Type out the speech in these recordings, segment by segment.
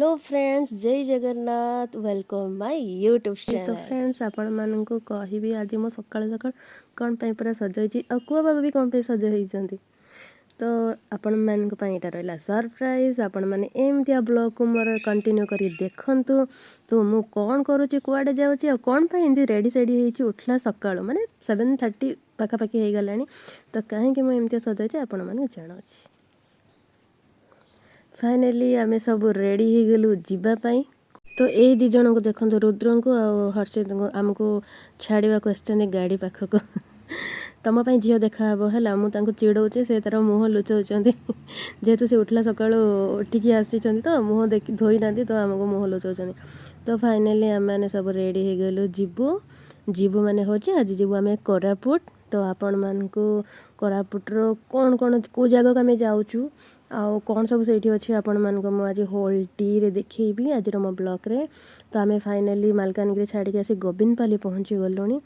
Hello friends, Jay Jagannath, welcome my YouTube ତ channel. Friends, ଆପଣମାନଙ୍କୁ କହିବି ଆଜି ମୁଁ ସକାଳୁ ସକାଳୁ କ'ଣ ପାଇଁ ପୁରା ସଜ ହେଇଛି ଆଉ କୁଆ ବାବା ବି କ'ଣ ପାଇଁ ସଜ ହେଇଛନ୍ତି। ତ ଆପଣମାନଙ୍କ ପାଇଁ ଏଇଟା ରହିଲା ସରପ୍ରାଇଜ୍। ଆପଣମାନେ ଏମିତିଆ ବ୍ଲଗ୍କୁ ମୋର କଣ୍ଟିନ୍ୟୁ କରି ଦେଖନ୍ତୁ। ତ ମୁଁ କ'ଣ କରୁଛି, କୁଆଡ଼େ ଯାଉଛି ଆଉ କ'ଣ ପାଇଁ ଏମିତି ରେଡ଼ି ସେଡ଼ି ହେଇଛି ଉଠିଲା ସକାଳୁ, ମାନେ 7:30 ପାଖାପାଖି ହେଇଗଲାଣି। ତ କାହିଁକି ମୁଁ ଏମିତିଆ ସଜ ହେଇଛି, ଆପଣମାନଙ୍କୁ ଜଣାଉଛି। ଫାଇନାଲି ଆମେ ସବୁ ରେଡ଼ି ହେଇଗଲୁ ଯିବା ପାଇଁ। ତ ଏଇ ଦୁଇ ଜଣଙ୍କୁ ଦେଖନ୍ତୁ, ରୁଦ୍ରଙ୍କୁ ଆଉ ହର୍ଷିତଙ୍କୁ, ଆମକୁ ଛାଡ଼ିବାକୁ ଆସିଛନ୍ତି ଗାଡ଼ି ପାଖକୁ। ତମ ପାଇଁ ଝିଅ ଦେଖାହେବ ହେଲା। ମୁଁ ତାଙ୍କୁ ଚିଡ଼ଉଛି, ସେ ତାର ମୁହଁ ଲୁଚଉଛନ୍ତି। ଯେହେତୁ ସେ ଉଠିଲା ସକାଳୁ ଉଠିକି ଆସିଛନ୍ତି, ତ ମୁହଁ ଦେଖି ଧୋଇନାହାନ୍ତି, ତ ଆମକୁ ମୁହଁ ଲୁଚଉଛନ୍ତି। ତ ଫାଇନାଲି ଆମେମାନେ ସବୁ ରେଡ଼ି ହେଇଗଲୁ, ଯିବୁ। ଯିବୁ ମାନେ ହେଉଛି ଆଜି ଯିବୁ ଆମେ କୋରାପୁଟ। ତ ଆପଣମାନଙ୍କୁ କୋରାପୁଟର କ'ଣ କ'ଣ, କେଉଁ ଜାଗାକୁ ଆମେ ଯାଉଛୁ ଆଉ କ'ଣ ସବୁ ସେଇଠି ଅଛି, ଆପଣମାନଙ୍କୁ ମୁଁ ଆଜି ହୋଲ୍ ଡେରେ ଦେଖେଇବି ଆଜିର ମୋ ବ୍ଲଗ୍ରେ। ତ ଆମେ ଫାଇନାଲି ମାଲକାନଗିରି ଛାଡ଼ିକି ଆସି ଗୋବିନ୍ଦପାଲି ପହଞ୍ଚି ଗଲୁଣି।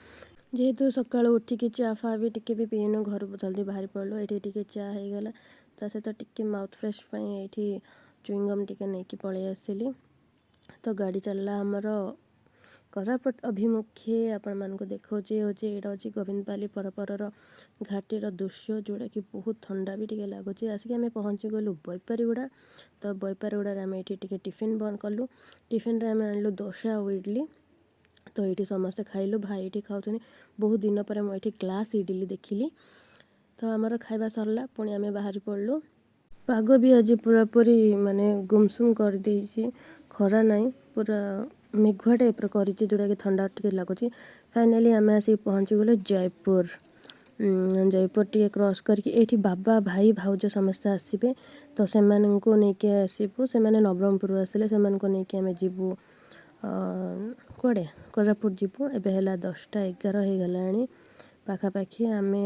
ଯେହେତୁ ସକାଳୁ ଉଠିକି ଚା ଫା ବି ଟିକେ ବି ପିଇନୁ, ଘରୁ ଜଲ୍ଦି ବାହାରି ପଡ଼ିଲୁ। ଏଇଠି ଟିକେ ଚା ହେଇଗଲା, ତା ସହିତ ଟିକେ ମାଉଥ୍ ଫ୍ରେଶ୍ ପାଇଁ ଏଇଠି ଚୁଇଙ୍ଗମ୍ ଟିକେ ନେଇକି ପଳେଇ ଆସିଲି। ତ ଗାଡ଼ି ଚାଲିଲା ଆମର କୋରାପୁଟ ଅଭିମୁଖେ। ଆପଣମାନଙ୍କୁ ଦେଖାଉଛି, ହେଉଛି ଏଇଟା ହେଉଛି ଗୋବିନ୍ଦପାଲି ପରପରର ଘାଟିର ଦୃଶ୍ୟ, ଯେଉଁଟାକି ବହୁତ ଥଣ୍ଡା ବି ଟିକେ ଲାଗୁଛି। ଆସିକି ଆମେ ପହଞ୍ଚିଗଲୁ ବୈପାରିଗୁଡ଼ା। ତ ବୈପାରିଗୁଡ଼ାରେ ଆମେ ଏଇଠି ଟିକେ ଟିଫିନ୍ ବନ୍ଦ କଲୁ। ଟିଫିନ୍ରେ ଆମେ ଆଣିଲୁ ଦୋସା ଆଉ ଇଡ଼ଲି। ତ ଏଇଠି ସମସ୍ତେ ଖାଇଲୁ। ଭାଇ ଏଇଠି ଖାଉଛନ୍ତି। ବହୁତ ଦିନ ପରେ ମୁଁ ଏଇଠି ଗ୍ଲାସ୍ ଇଡ଼ଲି ଦେଖିଲି। ତ ଆମର ଖାଇବା ସରିଲା, ପୁଣି ଆମେ ବାହାରି ପଡ଼ିଲୁ। ପାଗ ବି ଆଜି ପୁରାପୁରି ମାନେ ଗୁମସୁମ କରିଦେଇଛି। ଖରା ନାହିଁ, ପୁରା ମେଘୁଆ ଟାଇପ୍ର କରିଛି, ଯେଉଁଟାକି ଥଣ୍ଡା ଟିକେ ଲାଗୁଛି। ଫାଇନାଲି ଆମେ ଆସିକି ପହଞ୍ଚିଗଲୁ ଜୟପୁର। ଜୟପୁର ଟିକେ କ୍ରସ୍ କରିକି ଏଇଠି ବାବା, ଭାଇ, ଭାଉଜ ସମସ୍ତେ ଆସିବେ। ତ ସେମାନଙ୍କୁ ନେଇକି ଆସିବୁ। ସେମାନେ ନବରଙ୍ଗପୁରରୁ ଆସିଲେ, ସେମାନଙ୍କୁ ନେଇକି ଆମେ ଯିବୁ କୁଆଡ଼େ? କୋରାପୁଟ ଯିବୁ। ଏବେ ହେଲା 10ଟା 11 ହେଇଗଲାଣି ପାଖାପାଖି। ଆମେ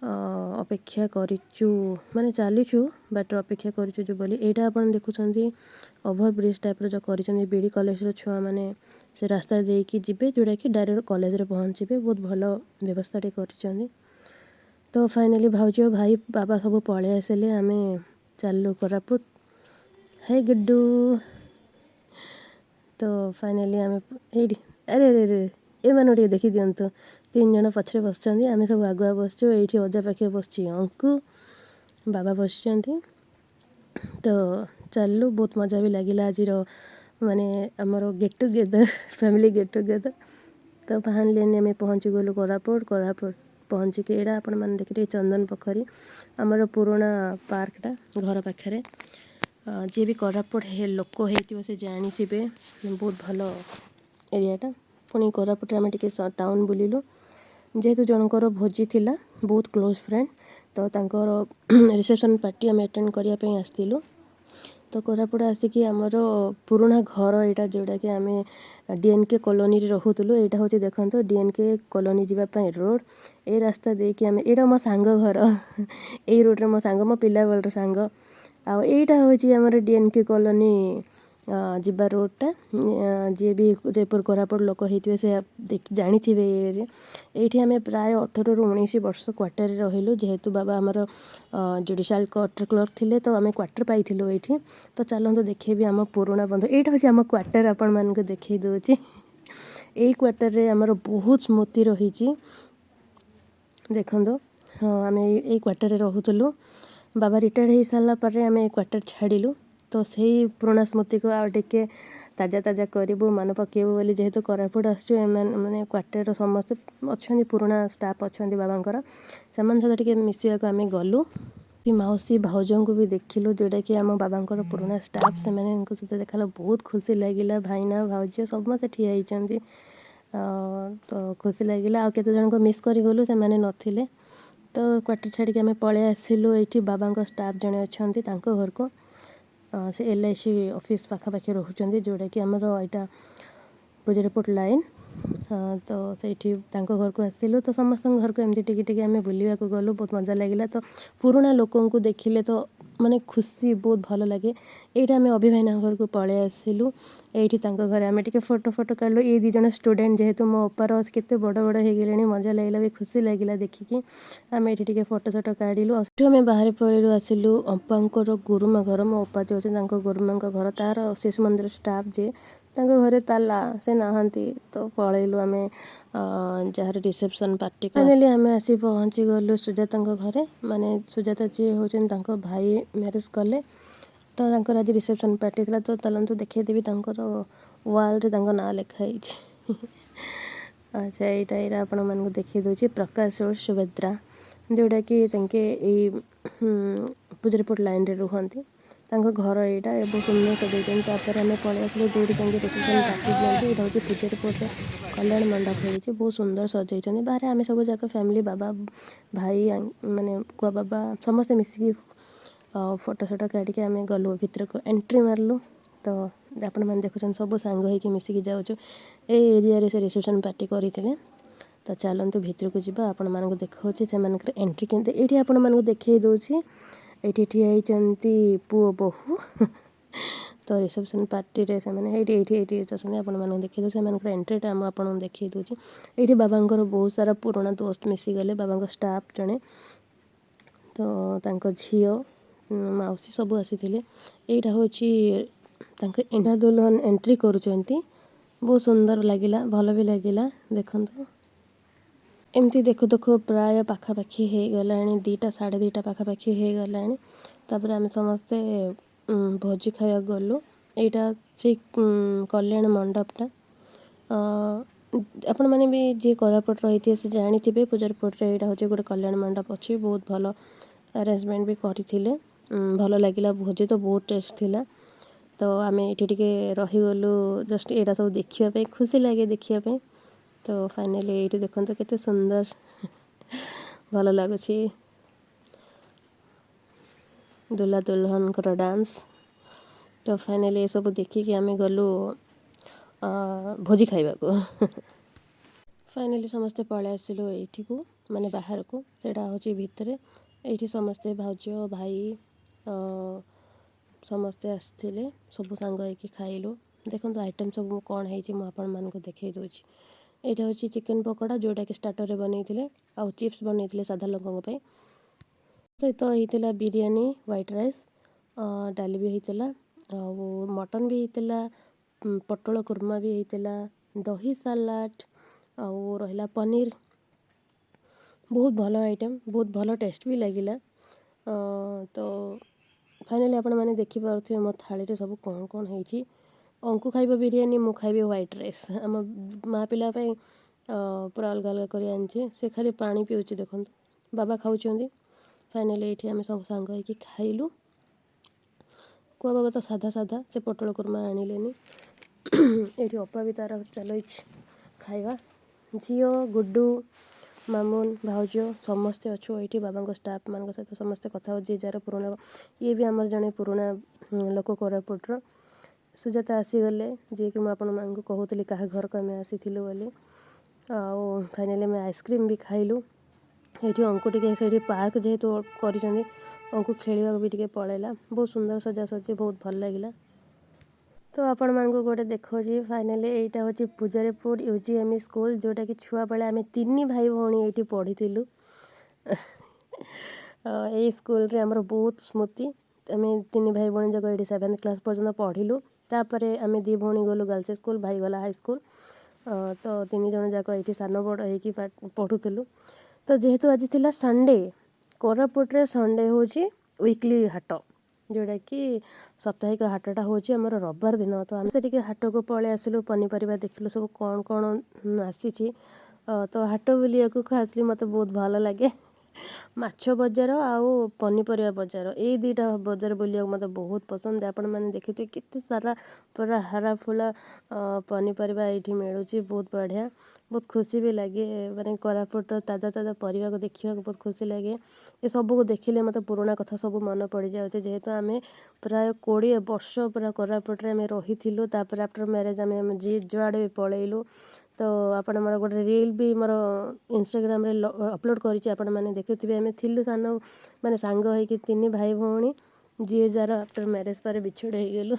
ଅପେକ୍ଷା କରିଛୁ, ମାନେ ଚାଲିଛୁ ବାଟରେ, ଅପେକ୍ଷା କରିଛୁ ଯେଉଁ ବୋଲି। ଏଇଟା ଆପଣ ଦେଖୁଛନ୍ତି ଓଭର ବ୍ରିଜ୍ ଟାଇପ୍ର ଯେଉଁ କରିଛନ୍ତି। ବି ଡ଼ି କଲେଜର ଛୁଆମାନେ ସେ ରାସ୍ତାରେ ଦେଇକି ଯିବେ, ଯେଉଁଟାକି ଡାଇରେକ୍ଟ କଲେଜରେ ପହଞ୍ଚିବେ। ବହୁତ ଭଲ ବ୍ୟବସ୍ଥାଟେ କରିଛନ୍ତି। ତ ଫାଇନାଲି ଭାଉଜ, ଭାଇ, ବାବା ସବୁ ପଳେଇ ଆସିଲେ। ଆମେ ଚାଲିଲୁ କୋରାପୁଟ। ହେ ଗୁଡ୍ଡୁ। ତ ଫାଇନାଲି ଆମେ ଏଇଠି, ଆରେ ଆରେ ଆରେ, ଏମାନଙ୍କୁ ଟିକେ ଦେଖିଦିଅନ୍ତୁ। ତିନି ଜଣ ପଛରେ ବସିଛନ୍ତି, ଆମେ ସବୁ ଆଗୁଆ ବସିଛୁ। ଏଇଠି ଅଜା ପାଖେ ବସିଛି ଅଙ୍କୁ, ବାବା ବସିଛନ୍ତି। ତ ଚାଲିଲୁ, ବହୁତ ମଜା ବି ଲାଗିଲା ଆଜିର ମାନେ ଆମର get together, family get together. ତ ଫାଇନାଲି ଆମେ ପହଞ୍ଚିଗଲୁ କୋରାପୁଟ। କୋରାପୁଟ ପହଞ୍ଚିକି ଏଇଟା ଆପଣମାନେ ଦେଖିଥିବେ ଚନ୍ଦନ ପୋଖରୀ, ଆମର ପୁରୁଣା ପାର୍କଟା ଘର ପାଖରେ। ଯିଏ ବି କୋରାପୁଟ ଲୋକ ହେଇଥିବ, ସେ ଜାଣିଥିବେ, ବହୁତ ଭଲ ଏରିଆଟା। ପୁଣି କୋରାପୁଟରେ ଆମେ ଟିକେ ଟାଉନ୍ ବୁଲିଲୁ। ଯେହେତୁ ଜଣଙ୍କର ଭୋଜି ଥିଲା, ବହୁତ କ୍ଲୋଜ୍ ଫ୍ରେଣ୍ଡ, ତ ତାଙ୍କର ରିସେପସନ୍ ପାର୍ଟି ଆମେ ଆଟେଣ୍ଡ କରିବା ପାଇଁ ଆସିଥିଲୁ। ତ କୋରାପୁଟ ଆସିକି ଆମର ପୁରୁଣା ଘର ଏଇଟା, ଯେଉଁଟାକି ଆମେ ଡି ଏନ୍ କେ କଲୋନୀରେ ରହୁଥିଲୁ। ଏଇଟା ହେଉଛି ଦେଖନ୍ତୁ ଡି ଏନ୍ କେ କଲୋନୀ ଯିବା ପାଇଁ ରୋଡ଼। ଏଇ ରାସ୍ତା ଦେଇକି ଆମେ, ଏଇଟା ମୋ ସାଙ୍ଗ ଘର। ଏଇ ରୋଡ଼ରେ ମୋ ସାଙ୍ଗ, ମୋ ପିଲାବେଳର ସାଙ୍ଗ। ଆଉ ଏଇଟା ହେଉଛି ଆମର ଡି ଏନ୍ କେ କଲୋନୀ ଯିବା ରୋଡ଼ଟା। ଯିଏ ବି ଜୟପୁର କୋରାପୁଟ ଲୋକ ହେଇଥିବେ, ସେ ଜାଣିଥିବେ ଏ ଏରିଆ। ଏଇଠି ଆମେ ପ୍ରାୟ 18ରୁ 19 ବର୍ଷ କ୍ୱାର୍ଟରରେ ରହିଲୁ। ଯେହେତୁ ବାବା ଆମର ଜୁଡ଼ିସିଆଲ କୋର୍ଟ କ୍ଲର୍କ ଥିଲେ, ତ ଆମେ କ୍ୱାର୍ଟର ପାଇଥିଲୁ ଏଇଠି। ତ ଚାଲନ୍ତୁ ଦେଖେଇବି ଆମ ପୁରୁଣା ବନ୍ଧୁ। ଏଇଟା ହେଉଛି ଆମ କ୍ୱାର୍ଟର, ଆପଣମାନଙ୍କୁ ଦେଖେଇ ଦେଉଛି। ଏଇ କ୍ୱାର୍ଟରରେ ଆମର ବହୁତ ସ୍ମୃତି ରହିଛି। ଦେଖନ୍ତୁ, ହଁ, ଆମେ ଏଇ କ୍ୱାର୍ଟରରେ ରହୁଥିଲୁ। ବାବା ରିଟାୟାର୍ଡ଼ ହେଇସାରିଲା ପରେ ଆମେ ଏଇ କ୍ୱାର୍ଟର ଛାଡ଼ିଲୁ। ତ ସେଇ ପୁରୁଣା ସ୍ମୃତିକୁ ଆଉ ଟିକେ ତାଜା ତାଜା କରିବୁ, ମନେ ପକାଇବୁ ବୋଲି ଯେହେତୁ କୋରାପୁଟ ଆସୁଛୁ, ଏମାନେ ମାନେ କ୍ୱାର୍ଟରର ସମସ୍ତେ ଅଛନ୍ତି, ପୁରୁଣା ଷ୍ଟାଫ୍ ଅଛନ୍ତି ବାବାଙ୍କର, ସେମାନଙ୍କ ସହିତ ଟିକେ ମିଶିବାକୁ ଆମେ ଗଲୁ। ମାଉସୀ ଭାଉଜଙ୍କୁ ବି ଦେଖିଲୁ, ଯେଉଁଟାକି ଆମ ବାବାଙ୍କର ପୁରୁଣା ଷ୍ଟାଫ୍। ସେମାନଙ୍କ ସହିତ ଦେଖାହେଲା, ବହୁତ ଖୁସି ଲାଗିଲା। ଭାଇନା, ଭାଉଜ ସମସ୍ତେ ଠିଆ ହେଇଛନ୍ତି, ତ ଖୁସି ଲାଗିଲା। ଆଉ କେତେ ଜଣଙ୍କୁ ମିସ୍ କରିଗଲୁ, ସେମାନେ ନଥିଲେ। ତ କ୍ୱାର୍ଟର ଛାଡ଼ିକି ଆମେ ପଳେଇ ଆସିଲୁ। ଏଇଠି ବାବାଙ୍କ ଷ୍ଟାଫ୍ ଜଣେ ଅଛନ୍ତି, ତାଙ୍କ ଘରକୁ। ସେ ଏଲ୍ I C office ପାଖାପାଖି ରହୁଛନ୍ତି, ଯେଉଁଟାକି ଆମର ଏଇଟା ପୂଜାରୀପୁଟ ଲାଇନ୍। ତ ସେଇଠି ତାଙ୍କ ଘରକୁ ଆସିଲୁ। ତ ସମସ୍ତଙ୍କ ଘରକୁ ଏମିତି ଟିକେ ଟିକେ ଆମେ ବୁଲିବାକୁ ଗଲୁ, ବହୁତ ମଜା ଲାଗିଲା। ତ ପୁରୁଣା ଲୋକଙ୍କୁ ଦେଖିଲେ ତ ମାନେ ଖୁସି, ବହୁତ ଭଲ ଲାଗେ। ଏଇଠି ଆମେ ଅଭି ଭାଇନାଙ୍କ ଘରକୁ ପଳେଇ ଆସିଲୁ। ଏଇଠି ତାଙ୍କ ଘରେ ଆମେ ଟିକେ ଫଟୋ ଫଟୋ କାଢ଼ିଲୁ। ଏଇ ଦୁଇ ଜଣ ଷ୍ଟୁଡେଣ୍ଟ ଯେହେତୁ ମୋ ଅପାର, କେତେ ବଡ଼ ବଡ଼ ହେଇଗଲେଣି। ମଜା ଲାଗିଲା ବି, ଖୁସି ଲାଗିଲା ଦେଖିକି। ଆମେ ଏଇଠି ଟିକେ ଫଟୋ ସଟୋ କାଢ଼ିଲୁ। ଆଉ ସେଠୁ ଆମେ ବାହାରି ପଳେଇଲୁ, ଆସିଲୁ ଅପାଙ୍କର ଗୁରୁମା ଘର। ମୋ ଅପା ଯେଉଁ ଅଛନ୍ତି, ତାଙ୍କ ଗୁରୁମାଙ୍କ ଘର, ତାର ଶିଶୁ ମନ୍ଦିର ଷ୍ଟାଫ୍ ଯିଏ, ତାଙ୍କ ଘରେ ତାଲା, ସେ ନାହାନ୍ତି। ତ ପଳେଇଲୁ ଆମେ ଯାହାର ରିସେପସନ୍ ପାର୍ଟି। ଫାଇନାଲି ଆମେ ଆସି ପହଞ୍ଚି ଗଲୁ ସୁଜାତାଙ୍କ ଘରେ। ମାନେ ସୁଜାତା ଯିଏ ହେଉଛନ୍ତି, ତାଙ୍କ ଭାଇ ମ୍ୟାରେଜ୍ କଲେ, ତ ତାଙ୍କର ଆଜି ରିସେପସନ୍ ପାର୍ଟି ଥିଲା। ତ ଚାଲନ୍ତୁ ଦେଖେଇଦେବି, ତାଙ୍କର ୱାଲ୍ରେ ତାଙ୍କ ନାଁ ଲେଖା ହେଇଛି। ଆଚ୍ଛା, ଏଇଟା ଆପଣମାନଙ୍କୁ ଦେଖେଇ ଦେଉଛି ପ୍ରକାଶ ରୋଡ଼ ସୁଭଦ୍ରା, ଯେଉଁଟାକି ତାଙ୍କେ ଏଇ ପୂଜାରୀପୁର ଲାଇନ୍ରେ ରୁହନ୍ତି। ତାଙ୍କ ଘର ଏଇଟା, ବହୁତ ସୁନ୍ଦର ସଜେଇଛନ୍ତି। ତାପରେ ଆମେ ପଳେଇ ଆସିଲୁ ଯେଉଁଠି ତାଙ୍କେ ରିସେପସନ୍ ପାର୍ଟି ଦିଅନ୍ତି। ଏଇଟା ହେଉଛି ପୂଜାରୀପୁରରେ କଲ୍ୟାଣ ମଣ୍ଡପ ହେଇଛି, ବହୁତ ସୁନ୍ଦର ସଜେଇଛନ୍ତି। ବାହାରେ ଆମେ ସବୁ ଯାକ ଫ୍ୟାମିଲି, ବାବା, ଭାଇ, ମାନେ କୁଆ ବାବା, ସମସ୍ତେ ମିଶିକି ଫଟୋ ସଟୋ କାଢ଼ିକି ଆମେ ଗଲୁ, ଭିତରକୁ ଏଣ୍ଟ୍ରି ମାରିଲୁ। ତ ଆପଣମାନେ ଦେଖୁଛନ୍ତି, ସବୁ ସାଙ୍ଗ ହେଇକି ମିଶିକି ଯାଉଛୁ। ଏଇ ଏରିଆରେ ସେ ରିସେପସନ୍ ପାର୍ଟି କରିଥିଲେ। ତ ଚାଲନ୍ତୁ ଭିତରକୁ ଯିବା। ଆପଣମାନଙ୍କୁ ଦେଖାଉଛି ସେମାନଙ୍କର ଏଣ୍ଟ୍ରି କେମିତି। ଏଇଠି ଆପଣମାନଙ୍କୁ ଦେଖେଇ ଦେଉଛି, ଏଇଠି ଠିଆ ହେଇଛନ୍ତି ପୁଅ ବୋହୂ। ତ ରିସେପସନ୍ ପାର୍ଟିରେ ସେମାନେ ଏଇଠି ଅଛନ୍ତି। ଆପଣମାନଙ୍କୁ ଦେଖେଇ ଦେଉଛି ସେମାନଙ୍କର ଏଣ୍ଟ୍ରିଟା, ମୁଁ ଆପଣଙ୍କୁ ଦେଖେଇ ଦେଉଛି। ଏଇଠି ବାବାଙ୍କର ବହୁତ ସାରା ପୁରୁଣା ଦୋସ୍ତ ମିଶିଗଲେ, ବାବାଙ୍କ ଷ୍ଟାଫ୍ ଜଣେ, ତ ତାଙ୍କ ଝିଅ, ମାଉସୀ ସବୁ ଆସିଥିଲେ। ଏଇଟା ହେଉଛି ତାଙ୍କ ଏଣ୍ଢା ଦୁଲ୍ହନ ଏଣ୍ଟ୍ରି କରୁଛନ୍ତି। ବହୁତ ସୁନ୍ଦର ଲାଗିଲା, ଭଲ ବି ଲାଗିଲା। ଦେଖନ୍ତୁ, ଏମିତି ଦେଖୁ ଦେଖୁ ପ୍ରାୟ ପାଖାପାଖି ହେଇଗଲାଣି 2ଟା, 2:30 ପାଖାପାଖି ହେଇଗଲାଣି। ତାପରେ ଆମେ ସମସ୍ତେ ଭୋଜି ଖାଇବାକୁ ଗଲୁ। ଏଇଟା ସେଇ କଲ୍ୟାଣ ମଣ୍ଡପଟା। ଆପଣମାନେ ବି ଯିଏ କୋରାପୁଟ ରହିଥିବେ, ସେ ଜାଣିଥିବେ, ପୂଜାରୀପୁରରେ ଏଇଟା ହେଉଛି ଗୋଟେ କଲ୍ୟାଣ ମଣ୍ଡପ ଅଛି। ବହୁତ ଭଲ ଆରେଞ୍ଜମେଣ୍ଟ ବି କରିଥିଲେ। ଭଲ ଲାଗିଲା, ଭୋଜି ତ ବହୁତ ଟେଷ୍ଟ ଥିଲା। ତ ଆମେ ଏଇଠି ଟିକେ ରହିଗଲୁ ଜଷ୍ଟ ଏଇଟା ସବୁ ଦେଖିବା ପାଇଁ, ଖୁସି ଲାଗେ ଦେଖିବା ପାଇଁ। ତ ଫାଇନାଲି ଏଇଠି ଦେଖନ୍ତୁ, କେତେ ସୁନ୍ଦର ଭଲ ଲାଗୁଛି ଦୁଲ୍ହା ଦୁଲ୍ହନଙ୍କର ଡାନ୍ସ। ତ ଫାଇନାଲି ଏସବୁ ଦେଖିକି ଆମେ ଗଲୁ ଭୋଜି ଖାଇବାକୁ। ଫାଇନାଲି ସମସ୍ତେ ପଳେଇ ଆସିଲୁ ଏଇଠିକୁ, ମାନେ ବାହାରକୁ। ସେଇଟା ହେଉଛି ଭିତରେ। ଏଇଠି ସମସ୍ତେ ଭାଉଜ, ଭାଇ, ସମସ୍ତେ ଆସିଥିଲେ। ସବୁ ସାଙ୍ଗ ହେଇକି ଖାଇଲୁ। ଦେଖନ୍ତୁ, ଆଇଟମ୍ ସବୁ କ'ଣ ହେଇଛି, ମୁଁ ଆପଣମାନଙ୍କୁ ଦେଖେଇ ଦେଉଛି। ଏଇଟା ହେଉଛି ଚିକେନ୍ ପକୋଡ଼ା, ଯେଉଁଟାକି ଷ୍ଟାର୍ଟରରେ ବନେଇଥିଲେ, ଆଉ ଚିପ୍ସ ବନେଇଥିଲେ ସାଧା ଲୋକଙ୍କ ପାଇଁ। ସହିତ ହେଇଥିଲା ବିରିୟାନୀ, ହ୍ୱାଇଟ୍ ରାଇସ୍, ଡାଲି ବି ହେଇଥିଲା, ଆଉ ମଟନ୍ ବି ହେଇଥିଲା, ପୋଟଳ କୁର୍ମା ବି ହେଇଥିଲା, ଦହି ସାଲାଡ଼ ଆଉ ରହିଲା ପନିର। ବହୁତ ଭଲ ଆଇଟମ୍, ବହୁତ ଭଲ ଟେଷ୍ଟ ବି ଲାଗିଲା। ତ ଫାଇନାଲି ଆପଣମାନେ ଦେଖିପାରୁଥିବେ ମୋ ଥାଳିରେ ସବୁ କ'ଣ କ'ଣ ହେଇଛି। ଅଙ୍କୁ ଖାଇବ ବିରିୟାନୀ, ମୁଁ ଖାଇବି ହ୍ୱାଇଟ୍ ରାଇସ୍। ଆମ ମା ପିଲା ପାଇଁ ପୁରା ଅଲଗା ଅଲଗା କରି ଆଣିଛି। ସେ ଖାଲି ପାଣି ପିଉଛି, ଦେଖନ୍ତୁ। ବାବା ଖାଉଛନ୍ତି। ଫାଇନାଲି ଏଇଠି ଆମେ ସବୁ ସାଙ୍ଗ ହେଇକି ଖାଇଲୁ। କୁଆ ବାବା ତ ସାଧା ସାଧା, ସେ ପୋଟଳ କୁର୍ମା ଆଣିଲେନି। ଏଇଠି ଅପା ବି ତାର ଚଲେଇଛି ଖାଇବା। ଝିଅ, ଗୁଡୁ, ମାମୁନ, ଭାଉଜ ସମସ୍ତେ ଅଛୁ ଏଇଠି। ବାବାଙ୍କ ଷ୍ଟାଫ୍ମାନଙ୍କ ସହିତ ସମସ୍ତେ କଥା ହେଉଛି, ଯାହାର ପୁରୁଣା। ଇଏ ବି ଆମର ଜଣେ ପୁରୁଣା ଲୋକ କୋରାପୁଟର। ସୁଜାତା ଆସିଗଲେ, ଯିଏକି ମୁଁ ଆପଣମାନଙ୍କୁ କହୁଥିଲି କାହା ଘରକୁ ଆମେ ଆସିଥିଲୁ ବୋଲି। ଆଉ ଫାଇନାଲି ଆମେ ଆଇସ୍କ୍ରିମ୍ ବି ଖାଇଲୁ। ଏଇଠି ଅଙ୍କୁ ଟିକେ ସେଇଠି ପାର୍କ ଯେହେତୁ କରିଛନ୍ତି, ଅଙ୍କୁ ଖେଳିବାକୁ ବି ଟିକେ ପଳେଇଲା। ବହୁତ ସୁନ୍ଦର ସଜାସଜି, ବହୁତ ଭଲ ଲାଗିଲା। ତ ଆପଣମାନଙ୍କୁ ଗୋଟେ ଦେଖାଉଛି। ଫାଇନାଲି ଏଇଟା ହେଉଛି ପୂଜାରୀପୁର ୟୁଜିଏମ୍ଇ ସ୍କୁଲ, ଯେଉଁଟାକି ଛୁଆବେଳେ ଆମେ ତିନି ଭାଇ ଭଉଣୀ ଏଇଠି ପଢ଼ିଥିଲୁ। ଏଇ ସ୍କୁଲରେ ଆମର ବହୁତ ସ୍ମୃତି। ଆମେ ତିନି ଭାଇ ଭଉଣୀ ଯାକ ଏଇଠି ସେଭେନ୍ଥ କ୍ଲାସ୍ ପର୍ଯ୍ୟନ୍ତ ପଢ଼ିଲୁ। ତାପରେ ଆମେ ଦୁଇ ଭଉଣୀ ଗଲୁ ଗାର୍ଲସ ସ୍କୁଲ, ଭାଇ ଗଲା ହାଇସ୍କୁଲ। ତ ତିନି ଜଣ ଯାକ ଏଇଠି ସାନ ବଡ଼ ହେଇକି ପଢ଼ୁଥିଲୁ। ତ ଯେହେତୁ ଆଜି ଥିଲା ସଣ୍ଡେ, କୋରାପୁଟରେ ସଣ୍ଡେ ହେଉଛି ୱିକଲି ହାଟ, ଯେଉଁଟାକି ସାପ୍ତାହିକ ହାଟଟା ହେଉଛି ଆମର ରବିବାର ଦିନ। ତ ଆମେ ସେ ଟିକେ ହାଟକୁ ପଳେଇ ଆସିଲୁ, ପନିପରିବା ଦେଖିଲୁ ସବୁ କ'ଣ କ'ଣ ଆସିଛି। ତ ହାଟ ବୁଲିବାକୁ ଖାସଲି ମୋତେ ବହୁତ ଭଲ ଲାଗେ। ମାଛ ବଜାର ଆଉ ପନିପରିବା ବଜାର, ଏଇ ଦୁଇଟା ବଜାର ବୁଲିବାକୁ ମୋତେ ବହୁତ ପସନ୍ଦ। ଆପଣମାନେ ଦେଖିଥିବେ, କେତେ ସାରା ପୁରା ହାରା ଫୁଲା ପନିପରିବା ଏଇଠି ମିଳୁଛି। ବହୁତ ବଢ଼ିଆ, ବହୁତ ଖୁସି ବି ଲାଗେ। ମାନେ କୋରାପୁଟର ତାଜା ତାଜା ପରିବାକୁ ଦେଖିବାକୁ ବହୁତ ଖୁସି ଲାଗେ। ଏସବୁକୁ ଦେଖିଲେ ମୋତେ ପୁରୁଣା କଥା ସବୁ ମନେ ପଡ଼ିଯାଉଛି। ଯେହେତୁ ଆମେ ପ୍ରାୟ 20 ବର୍ଷ ପୁରା କୋରାପୁଟରେ ଆମେ ରହିଥିଲୁ। ତାପରେ ଆଫ୍ଟର ମ୍ୟାରେଜ୍ ଆମେ ଯିଏ ଯୁଆଡ଼େ ବି ପଳେଇଲୁ। ତ ଆପଣ ମୋର ଗୋଟେ ରିଲ୍ ବି ମୋର ଇନଷ୍ଟାଗ୍ରାମରେ ଅପଲୋଡ଼ କରିଛି, ଆପଣମାନେ ଦେଖୁଥିବେ। ଆମେ ଥିଲୁ ସାନ, ମାନେ ସାଙ୍ଗ ହେଇକି ତିନି ଭାଇ ଭଉଣୀ। ଯିଏ ଯାହାର ଆଫ୍ଟର ମ୍ୟାରେଜ୍ ପରେ ବିଛୋଡ଼ ହେଇଗଲୁ।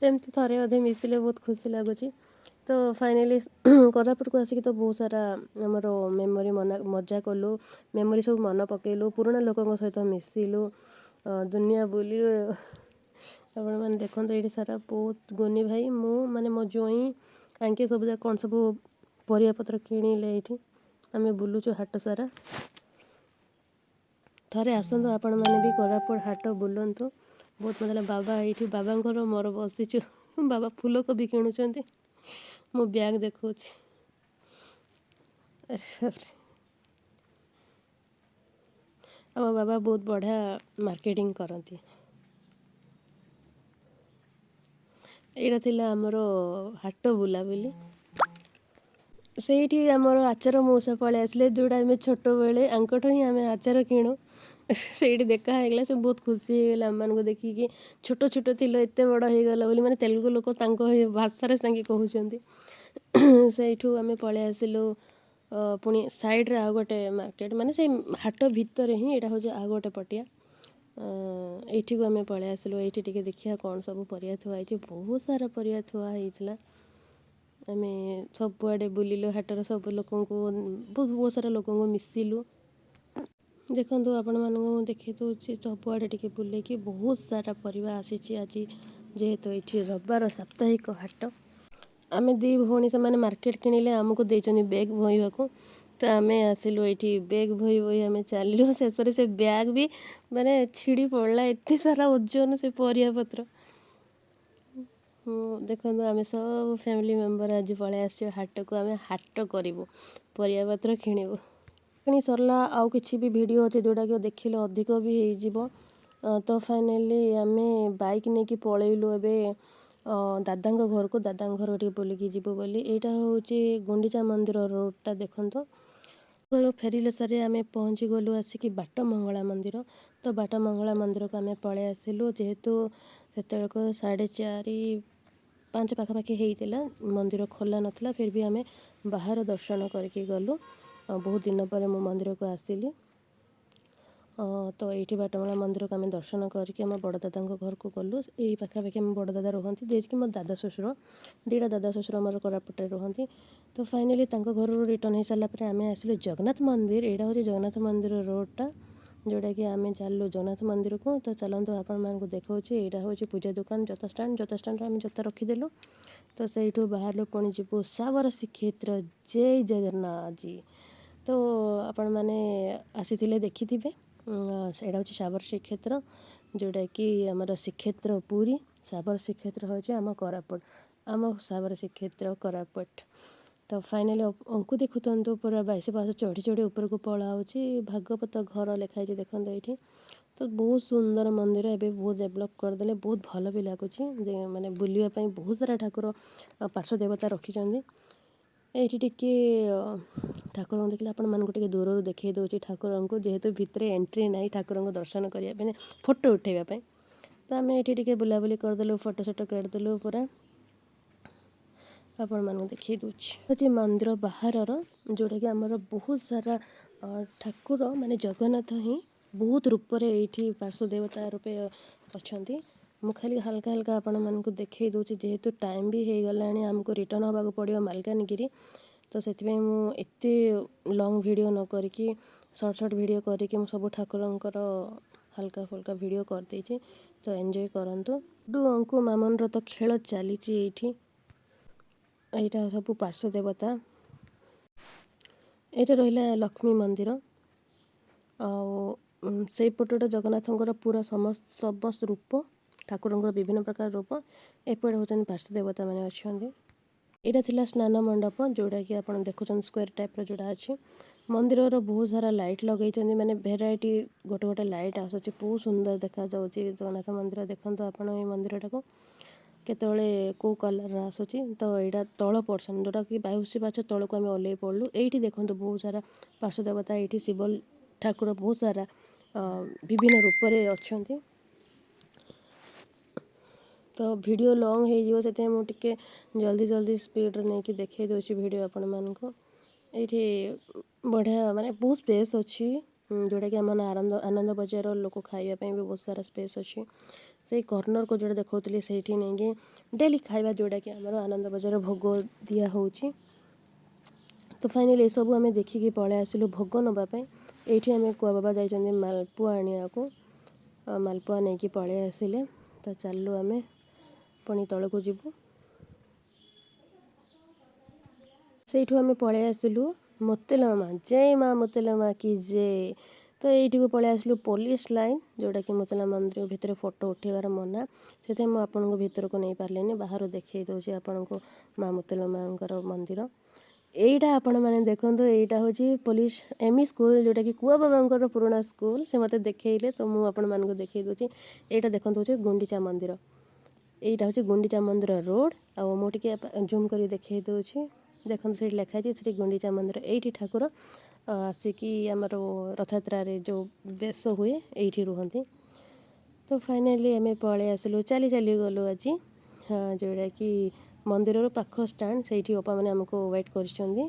ଏମିତି ଥରେ ଅଧେ ମିଶିଲେ ବହୁତ ଖୁସି ଲାଗୁଛି। ତ ଫାଇନାଲି କୋରାପୁଟକୁ ଆସିକି ତ ବହୁତ ସାରା ଆମର ମେମୋରି ମନା ମଜା କଲୁ, ମେମୋରି ସବୁ ମନେ ପକେଇଲୁ, ପୁରୁଣା ଲୋକଙ୍କ ସହିତ ମିଶିଲୁ, ଦୁନିଆ ବୁଲିଲୁ। ଆପଣମାନେ ଦେଖନ୍ତୁ ଏଇଠି ସାରା ବହୁତ ଗୋନି ଭାଇ, ମୁଁ ମାନେ ମୋ ଜୋଇଁ ଆଙ୍କେ ସବୁ ଯାକ କ'ଣ ସବୁ ପରିବାପତ୍ର କିଣିଲେ। ଏଇଠି ଆମେ ବୁଲୁଛୁ ହାଟ ସାରା। ଥରେ ଆସନ୍ତୁ ଆପଣମାନେ ବି କୋରାପୁଟ ହାଟ ବୁଲନ୍ତୁ, ବହୁତ ମଜା ଲାଗେ। ବାବା ଏଇଠି ବାବାଙ୍କର ମୋର ବସିଛୁ, ବାବା ଫୁଲକୋବି କିଣୁଛନ୍ତି, ମୁଁ ବ୍ୟାଗ୍ ଦେଖାଉଛି। ଆମ ବାବା ବହୁତ ବଢ଼ିଆ ମାର୍କେଟିଂ କରନ୍ତି। ଏଇଟା ଥିଲା ଆମର ହାଟ ବୁଲାବୁଲି। ସେଇଠି ଆମର ଆଚାର ମଉସା ପଳେଇ ଆସିଲେ, ଯେଉଁଟା ଆମେ ଛୋଟବେଳେ ଆଙ୍କଠୁ ହିଁ ଆମେ ଆଚାର କିଣୁ। ସେଇଠି ଦେଖା ହେଇଗଲା, ସେ ବହୁତ ଖୁସି ହେଇଗଲେ ଆମମାନଙ୍କୁ ଦେଖିକି। ଛୋଟ ଛୋଟ ଥିଲ ଏତେ ବଡ଼ ହେଇଗଲା ବୋଲି, ମାନେ ତେଲୁଗୁ ଲୋକ ତାଙ୍କ ଭାଷାରେ ସାଙ୍ଗେ କହୁଛନ୍ତି। ସେଇଠୁ ଆମେ ପଳେଇ ଆସିଲୁ ପୁଣି ସାଇଡ଼୍ରେ ଆଉ ଗୋଟେ ମାର୍କେଟ, ମାନେ ସେଇ ହାଟ ଭିତରେ ହିଁ ଏଇଟା ହେଉଛି ଆଉ ଗୋଟେ ପଟିଆ। ଏଇଠିକୁ ଆମେ ପଳେଇ ଆସିଲୁ। ଏଇଠି ଟିକେ ଦେଖିବା କ'ଣ ସବୁ ପରିବା ଥୁଆ ହେଇଛି। ବହୁତ ସାରା ପରିବା ଥୁଆ ହେଇଥିଲା। ଆମେ ସବୁଆଡ଼େ ବୁଲିଲୁ, ହାଟର ସବୁ ଲୋକଙ୍କୁ, ବହୁତ ବହୁତ ସାରା ଲୋକଙ୍କୁ ମିଶିଲୁ। ଦେଖନ୍ତୁ ଆପଣମାନଙ୍କୁ ମୁଁ ଦେଖେଇ ଦେଉଛି ସବୁଆଡ଼େ ଟିକେ ବୁଲେଇକି। ବହୁତ ସାରା ପରିବା ଆସିଛି ଆଜି, ଯେହେତୁ ଏଇଠି ରବିବାର ସାପ୍ତାହିକ ହାଟ। ଆମେ ଦୁଇ ଭଉଣୀ, ସେମାନେ ମାର୍କେଟ କିଣିଲେ, ଆମକୁ ଦେଇଛନ୍ତି ବ୍ୟାଗ୍ ବୋହିବାକୁ। ତ ଆମେ ଆସିଲୁ ଏଇଠି ବ୍ୟାଗ୍ ବୋହି ବୋହି ଆମେ ଚାଲିଲୁ। ଶେଷରେ ସେ ବ୍ୟାଗ୍ ବି ମାନେ ଛିଡ଼ି ପଡ଼ିଲା, ଏତେ ସାରା ଓଜନ ସେ ପରିବା ପତ୍ର। ଦେଖନ୍ତୁ ଆମେ ସବୁ ଫ୍ୟାମିଲି ମେମ୍ବର ଆଜି ପଳେଇ ଆସିଛୁ ହାଟକୁ। ଆମେ ହାଟ କରିବୁ, ପରିବାପତ୍ର କିଣିବୁ। କିଣି ସରିଲା, ଆଉ କିଛି ବି ଭିଡ଼ିଓ ଅଛି ଯେଉଁଟାକି ଦେଖିଲେ ଅଧିକ ବି ହେଇଯିବ। ତ ଫାଇନାଲି ଆମେ ବାଇକ୍ ନେଇକି ପଳେଇଲୁ ଏବେ ଦାଦାଙ୍କ ଘରକୁ, ଦାଦାଙ୍କ ଘରକୁ ଟିକେ ବୁଲିକି ଯିବୁ ବୋଲି। ଏଇଟା ହେଉଛି ଗୁଣ୍ଡିଚା ମନ୍ଦିର ରୋଡ଼ଟା ଦେଖନ୍ତୁ। ଘରୁ ଫେରିଲେ ସାରି ଆମେ ପହଞ୍ଚିଗଲୁ ଆସିକି ବାଟ ମଙ୍ଗଳା ମନ୍ଦିର। ତ ବାଟ ମଙ୍ଗଳା ମନ୍ଦିରକୁ ଆମେ ପଳେଇ ଆସିଲୁ। ଯେହେତୁ ସେତେବେଳକୁ 4:30-5 ପାଖାପାଖି ହେଇଥିଲା, ମନ୍ଦିର ଖୋଲା ନଥିଲା, ଫିର୍ ବି ଆମେ ବାହାର ଦର୍ଶନ କରିକି ଗଲୁ। ବହୁତ ଦିନ ପରେ ମୁଁ ମନ୍ଦିରକୁ ଆସିଲି। ତ ଏଇଠି ବାଟମଙ୍ଗଳା ମନ୍ଦିରକୁ ଆମେ ଦର୍ଶନ କରିକି ଆମ ବଡ଼ ଦାଦାଙ୍କ ଘରକୁ ଗଲୁ। ଏଇ ପାଖାପାଖି ଆମ ବଡ଼ ଦାଦା ରୁହନ୍ତି, ଯିଏକି ମୋ ଦାଦା ଶ୍ୱଶୁର, ଦୁଇଟା ଦାଦା ଶ୍ୱଶୁର ଆମର କୋରାପୁଟରେ ରୁହନ୍ତି। ତ ଫାଇନାଲି ତାଙ୍କ ଘରରୁ ରିଟର୍ଣ୍ଣ ହେଇସାରିଲା ପରେ ଆମେ ଆସିଲୁ ଜଗନ୍ନାଥ ମନ୍ଦିର। ଏଇଟା ହେଉଛି ଜଗନ୍ନାଥ ମନ୍ଦିର ରୋଡ଼ଟା, ଯେଉଁଟାକି ଆମେ ଚାଲିଲୁ ଜଗନ୍ନାଥ ମନ୍ଦିରକୁ। ତ ଚାଲନ୍ତୁ ଆପଣମାନଙ୍କୁ ଦେଖାଉଛି। ଏଇଟା ହେଉଛି ପୂଜା ଦୋକାନ, ଜୋତା ଷ୍ଟାଣ୍ଡ। ଜୋତା ଷ୍ଟାଣ୍ଡରେ ଆମେ ଜୋତା ରଖିଦେଲୁ। ତ ସେଇଠୁ ବାହାରିଲୁ, ପୁଣି ଯିବୁ ସାବର ଶ୍ରୀକ୍ଷେତ୍ର। ଜୟ ଜଗନ୍ନାଥ ଜୀ। ତ ଆପଣମାନେ ଆସିଥିଲେ ଦେଖିଥିବେ, ସେଇଟା ହେଉଛି ସାବର ଶ୍ରୀକ୍ଷେତ୍ର, ଯେଉଁଟାକି ଆମର ଶ୍ରୀକ୍ଷେତ୍ର ପୁରୀ। ସାବର ଶ୍ରୀକ୍ଷେତ୍ର ହେଉଛି ଆମ କୋରାପୁଟ, ଆମ ସାବର ଶ୍ରୀକ୍ଷେତ୍ର କୋରାପୁଟ। ତ ଫାଇନାଲି ଅଙ୍କୁ ଦେଖୁଥାନ୍ତୁ, ପୁରା 22 ପାହାଚ ଚଢ଼ି ଚଢ଼ି ଉପରକୁ ପଳାଉଛି। ଭାଗବତ ଘର ଲେଖା ହେଇଛି ଦେଖନ୍ତୁ ଏଇଠି। ତ ବହୁତ ସୁନ୍ଦର ମନ୍ଦିର, ଏବେ ବହୁତ ଡେଭଲପ୍ କରିଦେଲେ, ବହୁତ ଭଲ ବି ଲାଗୁଛି। ମାନେ ବୁଲିବା ପାଇଁ ବହୁତ ସାରା ଠାକୁର ପାର୍ଶ୍ୱ ଦେବତା ରଖିଛନ୍ତି। ଏଇଠି ଟିକେ ଠାକୁରଙ୍କୁ ଦେଖିଲେ ଆପଣମାନଙ୍କୁ ଟିକେ ଦୂରରୁ ଦେଖେଇ ଦେଉଛି ଠାକୁରଙ୍କୁ, ଯେହେତୁ ଭିତରେ ଏଣ୍ଟ୍ରି ନାହିଁ ଠାକୁରଙ୍କୁ ଦର୍ଶନ କରିବା ପାଇଁ, ଫଟୋ ଉଠାଇବା ପାଇଁ। ତ ଆମେ ଏଇଠି ଟିକେ ବୁଲାବୁଲି କରିଦେଲୁ, ଫଟୋ ସୁଟ କରିଦେଲୁ ପୁରା। ଆପଣମାନଙ୍କୁ ଦେଖେଇ ଦେଉଛି ହେଉଛି ମନ୍ଦିର ବାହାରର, ଯେଉଁଟାକି ଆମର ବହୁତ ସାରା ଠାକୁର, ମାନେ ଜଗନ୍ନାଥ ହିଁ ବହୁତ ରୂପରେ ଏଇଠି ପାର୍ଶ୍ୱ ଦେବତା ରୂପେ ଅଛନ୍ତି। ମୁଁ ଖାଲି ହାଲକା ହାଲକା ଆପଣମାନଙ୍କୁ ଦେଖେଇ ଦେଉଛି, ଯେହେତୁ ଟାଇମ୍ ବି ହେଇଗଲାଣି, ଆମକୁ ରିଟର୍ଣ୍ଣ ହେବାକୁ ପଡ଼ିବ ମାଲକାନଗିରି। ତ ସେଥିପାଇଁ ମୁଁ ଏତେ ଲଙ୍ଗ୍ ଭିଡ଼ିଓ ନ କରିକି ସର୍ଟ ସର୍ଟ ଭିଡ଼ିଓ କରିକି ମୁଁ ସବୁ ଠାକୁରଙ୍କର ହାଲକା ଫୁଲକା ଭିଡ଼ିଓ କରିଦେଇଛି। ତ ଏନ୍ଜୟ କରନ୍ତୁ। ଅଙ୍କୁ ମାମନର ତ ଖେଳ ଚାଲିଛି ଏଇଠି। ଏଇଟା ସବୁ ପାର୍ଶ୍ୱ ଦେବତା। ଏଇଟା ରହିଲା ଲକ୍ଷ୍ମୀ ମନ୍ଦିର, ଆଉ ସେଇପଟଟା ଜଗନ୍ନାଥଙ୍କର ପୁରା ସମସ୍ତ ରୂପ, ଠାକୁରଙ୍କର ବିଭିନ୍ନ ପ୍ରକାର ରୂପ। ଏପଟେ ହେଉଛନ୍ତି ପାର୍ଶ୍ୱ ଦେବତା ମାନେ ଅଛନ୍ତି। ଏଇଟା ଥିଲା ସ୍ନାନ ମଣ୍ଡପ, ଯେଉଁଟାକି ଆପଣ ଦେଖୁଛନ୍ତି ସ୍କୋୟାର ଟାଇପ୍ର ଯେଉଁଟା ଅଛି। ମନ୍ଦିରର ବହୁତ ସାରା ଲାଇଟ୍ ଲଗେଇଛନ୍ତି, ମାନେ ଭେରାଇଟି ଗୋଟେ ଗୋଟେ ଲାଇଟ୍ ଆସୁଛି, ବହୁତ ସୁନ୍ଦର ଦେଖାଯାଉଛି ଜଗନ୍ନାଥ ମନ୍ଦିର। ଦେଖନ୍ତୁ ଆପଣ ଏଇ ମନ୍ଦିରଟାକୁ କେତେବେଳେ କେଉଁ କଲର୍ର ଆସୁଛି। ତ ଏଇଟା ତଳ ପୋର୍ସନ୍, ଯେଉଁଟାକି 22 ପାହାଚ ତଳକୁ ଆମେ ଓହ୍ଲେଇ ପଡ଼ିଲୁ। ଏଇଠି ଦେଖନ୍ତୁ ବହୁତ ସାରା ପାର୍ଶ୍ୱ ଦେବତା, ଏଇଠି ଶିବ ଠାକୁର ବହୁତ ସାରା ବିଭିନ୍ନ ରୂପରେ ଅଛନ୍ତି। ତ ଭିଡ଼ିଓ ଲଙ୍ଗ୍ ହେଇଯିବ, ସେଥିପାଇଁ ମୁଁ ଟିକେ ଜଲ୍ଦି ଜଲ୍ଦି ସ୍ପିଡ଼୍ରେ ନେଇକି ଦେଖେଇ ଦେଉଛି ଭିଡ଼ିଓ ଆପଣମାନଙ୍କୁ। ଏଇଠି ବଢ଼ିଆ ମାନେ ବହୁତ ସ୍ପେସ୍ ଅଛି। ଯେଉଁଟାକି ଆମ ଆନନ୍ଦ ଆନନ୍ଦ ବଜାର ଲୋକ ଖାଇବା ପାଇଁ ବି ବହୁତ ସାରା ସ୍ପେସ୍ ଅଛି। ସେଇ କର୍ଣ୍ଣରକୁ ଯେଉଁଟା ଦେଖାଉଥିଲି, ସେଇଠି ନେଇକି ଡେଲି ଖାଇବା, ଯେଉଁଟାକି ଆମର ଆନନ୍ଦ ବଜାର ଭୋଗ ଦିଆ ହେଉଛି। ତ ଫାଇନାଲି ଏସବୁ ଆମେ ଦେଖିକି ପଳେଇ ଆସିଲୁ ଭୋଗ ନେବା ପାଇଁ। ଏଇଠି ଆମେ କୁଆ ବାବା ଯାଇଛନ୍ତି ମାଲପୁଆ ଆଣିବାକୁ। ମାଲପୁଆ ନେଇକି ପଳେଇ ଆସିଲେ। ତ ଚାଲିଲୁ, ଆମେ ପୁଣି ତଳକୁ ଯିବୁ। ସେଇଠୁ ଆମେ ପଳେଇ ଆସିଲୁ ମୋତିଲା ମା, ଜୟ ମା ମୋତିଲା ମା କି ଜୟ। ତ ଏଇଠିକୁ ପଳେଇ ଆସିଲୁ ପୋଲିସ ଲାଇନ୍, ଯେଉଁଟାକି ମୋତିଲା ମନ୍ଦିର ଭିତରେ ଫଟୋ ଉଠେଇବାର ମନା। ସେଥିପାଇଁ ମୁଁ ଆପଣଙ୍କୁ ଭିତରକୁ ନେଇପାରିଲିନି, ବାହାରୁ ଦେଖେଇ ଦେଉଛି ଆପଣଙ୍କୁ ମା ମୋତିଲା ମାଙ୍କର ମନ୍ଦିର। ଏଇଟା ଆପଣମାନେ ଦେଖନ୍ତୁ, ଏଇଟା ହେଉଛି ପୋଲିସ ଏମ୍ଇ ସ୍କୁଲ, ଯେଉଁଟାକି କୁଆ ବାବାଙ୍କର ପୁରୁଣା ସ୍କୁଲ। ସେ ମୋତେ ଦେଖେଇଲେ, ତ ମୁଁ ଆପଣମାନଙ୍କୁ ଦେଖେଇ ଦେଉଛି। ଏଇଟା ଦେଖନ୍ତୁ, ହେଉଛି ଗୁଣ୍ଡିଚା ମନ୍ଦିର। ଏଇଟା ହେଉଛି ଗୁଣ୍ଡିଚା ମନ୍ଦିର ରୋଡ଼। ଆଉ ମୁଁ ଟିକେ ଜୁମ୍ କରି ଦେଖେଇ ଦେଉଛି। ଦେଖନ୍ତୁ, ସେଇଠି ଲେଖା ହେଇଛି ଶ୍ରୀ ଗୁଣ୍ଡିଚା ମନ୍ଦିର। ଏଇଠି ଠାକୁର ଆସିକି ଆମର ରଥଯାତ୍ରାରେ ଯେଉଁ ବେଶ ହୁଏ, ଏଇଠି ରୁହନ୍ତି। ତ ଫାଇନାଲି ଆମେ ପଳେଇ ଆସିଲୁ, ଚାଲି ଚାଲି ଗଲୁ ଆଜି। ଯେଉଁଟାକି ମନ୍ଦିରର ପାଖ ଷ୍ଟାଣ୍ଡ, ସେଇଠି ଅପାମାନେ ଆମକୁ ୱେଟ୍ କରିଛନ୍ତି।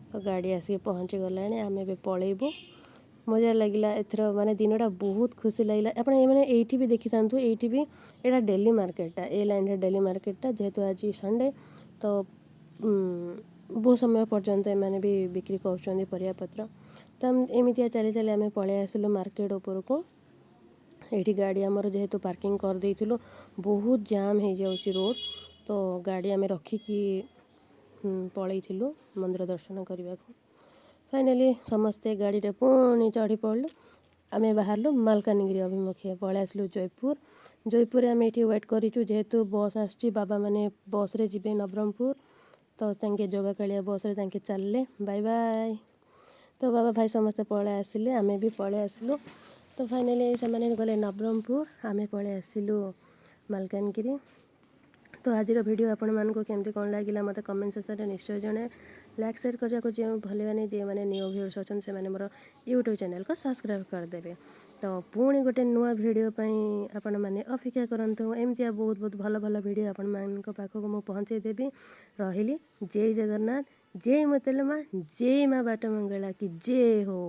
ତ ଗାଡ଼ି ଆସିକି ପହଞ୍ଚିଗଲାଣି, ଆମେ ଏବେ ପଳେଇବୁ। ମଜା ଲାଗିଲା ଏଥର, ମାନେ ଦିନଟା ବହୁତ ଖୁସି ଲାଗିଲା। ଆପଣ ଏମାନେ ଏଇଠି ବି ଦେଖିଥାନ୍ତୁ, ଏଇଠି ବି ଏଇଟା ଡେଲି ମାର୍କେଟଟା, ଏ ଲାଇନ୍ରେ ଡେଲି ମାର୍କେଟଟା। ଯେହେତୁ ଆଜି ସଣ୍ଡେ, ତ ବହୁତ ସମୟ ପର୍ଯ୍ୟନ୍ତ ଏମାନେ ବି ବିକ୍ରି କରୁଛନ୍ତି ପରିବାପତ୍ର। ତ ଏମିତିଆ ଚାଲି ଚାଲି ଆମେ ପଳେଇ ଆସିଲୁ ମାର୍କେଟ ଉପରକୁ। ଏଇଠି ଗାଡ଼ି ଆମର ଯେହେତୁ ପାର୍କିଂ କରିଦେଇଥିଲୁ, ବହୁତ ଜାମ୍ ହେଇଯାଉଛି ରୋଡ଼, ତ ଗାଡ଼ି ଆମେ ରଖିକି ପଳେଇଥିଲୁ ମନ୍ଦିର ଦର୍ଶନ କରିବାକୁ। ଫାଇନାଲି ସମସ୍ତେ ଗାଡ଼ିରେ ପୁଣି ଚଢ଼ି ପଡ଼ିଲୁ, ଆମେ ବାହାରିଲୁ ମାଲକାନଗିରି ଅଭିମୁଖେ। ପଳେଇ ଆସିଲୁ ଜୟପୁର। ଜୟପୁରରେ ଆମେ ଏଇଠି ୱେଟ୍ କରିଛୁ, ଯେହେତୁ ବସ୍ ଆସିଛି, ବାବାମାନେ ବସ୍ରେ ଯିବେ ନବରଙ୍ଗପୁର। ତ ତାଙ୍କେ ଜଗାକାଳିଆ ବସ୍ରେ ତାଙ୍କେ ଚାଲିଲେ, ବାଇ ବାଇ। ତ ବାବା ଭାଇ ସମସ୍ତେ ପଳେଇ ଆସିଲେ, ଆମେ ବି ପଳେଇ ଆସିଲୁ। ତ ଫାଇନାଲି ସେମାନେ ଗଲେ ନବରଙ୍ଗପୁର, ଆମେ ପଳେଇ ଆସିଲୁ ମାଲକାନଗିରି। ତ ଆଜିର ଭିଡ଼ିଓ ଆପଣମାନଙ୍କୁ କେମିତି କ'ଣ ଲାଗିଲା, ମୋତେ କମେଣ୍ଟ ସେକ୍ସନରେ ନିଶ୍ଚୟ ଜଣାଇବେ। ଲାଇକ୍, ସେୟାର କରିବାକୁ ଯେଉଁ ଭୁଲିବେନି। ଯେଉଁମାନେ ନ୍ୟୁ ଭିଉର୍ସ ଅଛନ୍ତି, ସେମାନେ ମୋର ୟୁଟ୍ୟୁବ୍ ଚ୍ୟାନେଲ୍କୁ ସବସ୍କ୍ରାଇବ୍ କରିଦେବେ। ତ ପୁଣି ଗୋଟେ ନୂଆ ଭିଡ଼ିଓ ପାଇଁ ଆପଣମାନେ ଅପେକ୍ଷା କରନ୍ତୁ। ଏମିତିଆ ବହୁତ ବହୁତ ଭଲ ଭଲ ଭିଡ଼ିଓ ଆପଣମାନଙ୍କ ପାଖକୁ ମୁଁ ପହଞ୍ଚେଇ ଦେବି। ରହିଲି, ଜୟ ଜଗନ୍ନାଥ, ଜୟ ମୋତିଲା ମା, ଜୟ ମା ବାଟ ମଙ୍ଗଳା କି ଜୟ ହଉ।